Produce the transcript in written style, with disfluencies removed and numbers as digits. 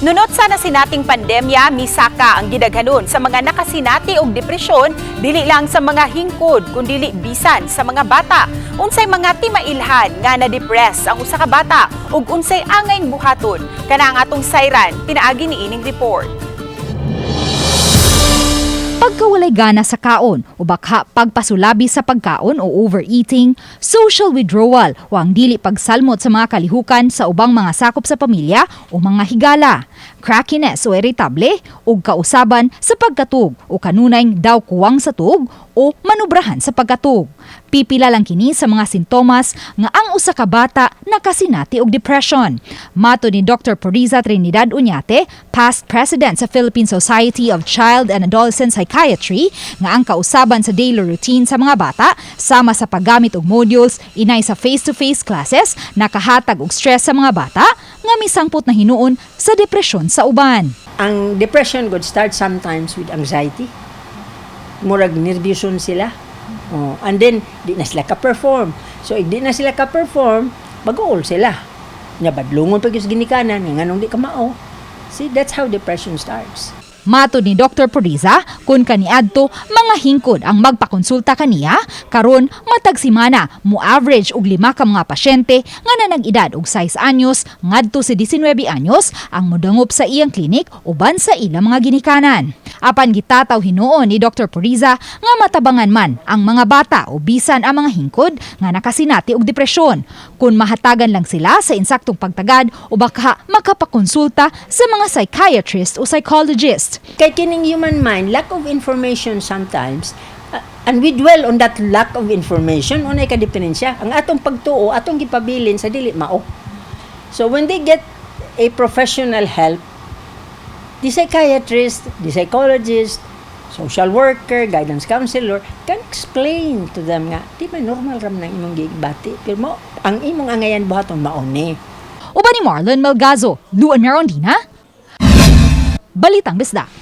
Nunot sa nasinating pandemya, misaka ang gidaghanon sa mga nakasinati og depresyon, dili lang sa mga hingkod, kundili bisan sa mga bata. Unsay mga timailhan nga na-depress ang usa ka bata ug unsay angayng buhaton? Kana ang atong sayran, pinaagi ni ining report. Pagkawalay gana sa kaon o baka pagpasulabi sa pagkaon o overeating, social withdrawal o ang dili pagsalmot sa mga kalihukan sa ubang mga sakop sa pamilya o mga higala, crackiness o irritable ug kausaban sa pagkatug o kanunay daw kuwang sa tuog o manubrahan sa pagkatug. Pipila lang kini sa mga sintomas nga ang usa ka bata nakasinati og depression. Matod ni Dr. Puriza Trinidad Uñate, past president sa Philippine Society of Child and Adolescent Psychiatry, nga ang kausaban sa daily routine sa mga bata sama sa paggamit og modules inay sa face-to-face classes nakahatag og stress sa mga bata nga misangpot na hinuon sa depresyon sa uban. Ang depression could start sometimes with anxiety. Murag nerbyuson sila. Oh, and then di na sila ka-perform. So if di na sila ka-perform, mag-uol sila. Nya badlungon pag sa ginikanan, nga nganong di ka mao. See, that's how depression starts. Matod ni Dr. Puriza, kung kaniadto mga hingkod ang magpakonsulta kaniya, karon matag simana mo average og 5 ka mga pasyente nga nanag-edad og 6 anyos ngadto sa 19 anyos ang modangop sa iyang klinik uban sa ilang mga ginikanan. Apan gitataw hinuon ni Dr. Puriza nga matabangan man ang mga bata o bisan ang mga hingkod nga nakasinati og depresyon kung mahatagan lang sila sa insaktong pagtagad o baka makapakonsulta sa mga psychiatrist o psychologist. Kay kining human mind, lack of information sometimes, and we dwell on that lack of information, unay ka-diferensya. Ang atong pagtuo, atong gipabilin sa dili mao. So when they get a professional help, the psychiatrist, the psychologist, social worker, guidance counselor can explain to them nga, di ba normal ram nang imong gibati, pero mo, ang imong angayan buhaton mao ni. Uban ni Marlon Melgazo, Luan Merondina, Balitang Bisdak.